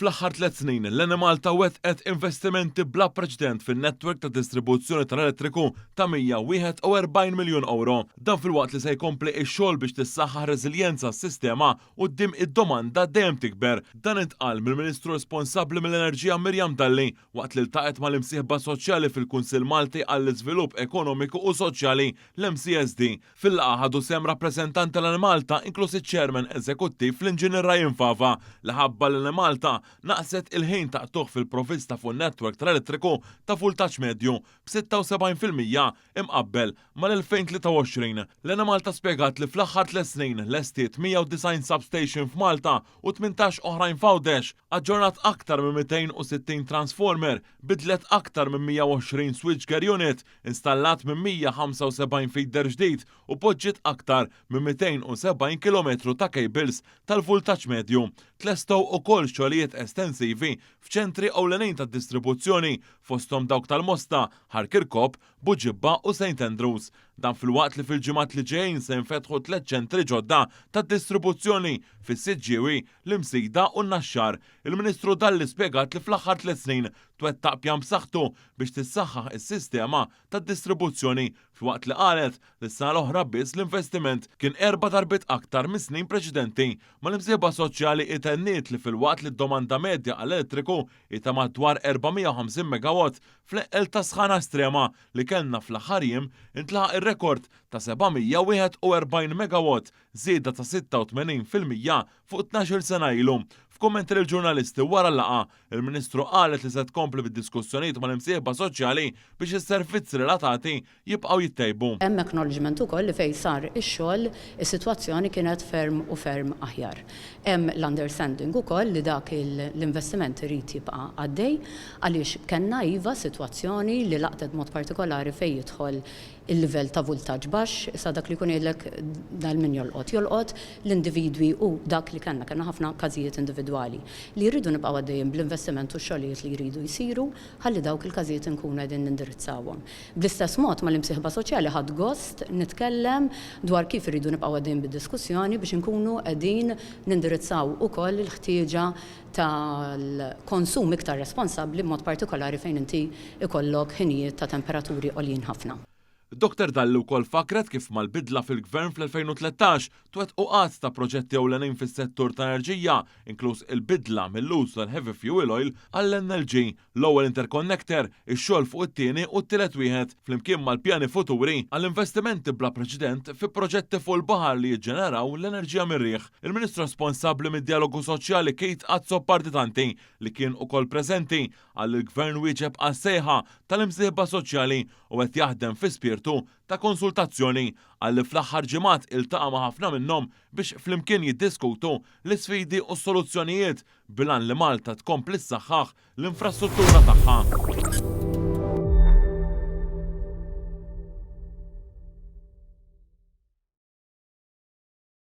Fl-aħħar tlett snin, l-Enemalta wettqet investimenti bla preċedent fin-netwerk ta' distribuzzjoni tal-elettriku ta' 141 miljun ewro. Dan filwaqt li se jkompli x-xogħol biex tissaħħaħ reżiljenza s-sistema quddiem id-domanda dejjem tikber. Dan intqal mill-Ministru responsabbli mill-Enerġija Miriam Dalli waqt li ltaqgħet mal-imsieħba soċjali fil-Kunsill Malti għall-Iżvilupp Ekonomiku u Soċjali, l-MCSD. Fil-laqgħa ħadu sehem rappreżentanti tal-Enemalta inkluż iċ-Chairman Eżekuttiv l-Inġinier Ryan Fava li ħabbar li l-Enemalta naqset il-ħin ta' qtugħ fil-provvista fuq in-netwerk tal-elettriku ta' vultaġġ medju b'76% imqabbel mal-2023. L-Enemalta spjegat li fl-aħħar tlett snin lestiet 190 substation f'Malta u 18 oħrajn f'Għawdex, aġġornat aktar minn 260 transformer, bidlet aktar minn 120 switchgear unit, installat minn 175 feeder ġdid u poġġiet aktar minn 270 kilometru ta' cables tal-vultaġġ medju. Tlestew ukoll xogħlijiet estensivi f'ċentri ewlenin tad-distribuzzjoni fosthom dawk tal-Mosta, Ħal Kirkop, Buġibba u St Andrews. Dan filwaqt li fil-ġimgħat li ġejjin se jinfetħu tlett ċentri ġodda ta' distribuzzjoni fis-Siġġiewi, l-Imsida u n-Naxxar. Il-Ministru Dalli spjegat li fl-aħħar tlett snin twettaq pjan b'saħħtu biex tissaħħaħ is-sistema tad-distribuzzjoni filwaqt li qalet li s-sena l-oħra biss l-investiment kien erba' darbiet aktar mis-snin preċedenti. Mal-imsieħba soċjali hi tenniet li filwaqt li d-domanda medja għall-elettriku hi ta' madwar 450 megawatt, fl-eqqel ta' sħana estrema li kellna fl-aħħar jiem intlaħaq ir-rekord ta' 741 megawatt, żieda ta' 86% fuq 12-il sena ilu. F'kummenti lill-ġurnalisti wara l-laqgħa, il-Ministru qalet li se tkompli bid-diskussjonijiet mal-imsieħba soċjali biex is-servizzi relatati jibqgħu jittejbu. Hemm acknowledgement ukoll li fejn sar ix-xogħol is-sitwazzjoni kienet ferm u ferm aħjar. Hemm l-understanding ukoll li dak l-investiment irid jibqa' għaddej għaliex kellna iva sitwazzjoni li laqtet b'mod partikolari fejn jidħol il-livell ta' vultaġġ baxx, issa dak li jkun jgħidlek dan min jolqot? Jolqot l-individwi u dak li kellna, kellna ħafna każijiet individwali li jridu nibqgħu għaddejjin bl-investiment u x-xogħlijiet li jridu jsiru ħalli dawk il-każijiet inkunu qegħdin nindirizzawhom. Bl-istess mod mal-imsieħba soċjali ħadt gost nitkellem dwar kif irridu nibqgħu għaddejjin bid-diskussjoni biex inkunu qegħdin nindirizzaw ukoll il-ħtieġa tal-konsum iktar responsabbli b'mod partikolari fejn inti jkollok ħinijiet ta' temperaturi għoljin ħafna. Dottor Dalli wkoll fakkret kif mal-bidla fil-Gvern fl-2013 twettqu għadd ta' proġetti ewlenin fis-settur tal-enerġija, inkluż il-bidla mill-użu tal-heavy fuel oil għall-NLG, l-ewwel interconnector, ix-xogħol fuq it-tieni u t-tielet wieħed, flimkien mal-pjani futuri għal investimenti bla preċedent fi proġetti fuq il-baħar li jiġġeneraw l-enerġija mir-riħ. Il-Ministru responsabbli mid-Djalogu Soċjali Keith Azzopardi Tanti, li kien ukoll preżenti, qal li l-Gvern wieġeb għas-sejħa tal-imsieħba soċjali u qed jaħdem fi spirtu ta' konsultazzjoni. Qal li fl-aħħar ġimgħat iltaqa' ma' ħafna minnhom biex flimkien jiddiskutu l-isfidi u s-soluzzjonijiet bil-għan li Malta tkompli ssaħħaħ l-infrastruttura tagħha.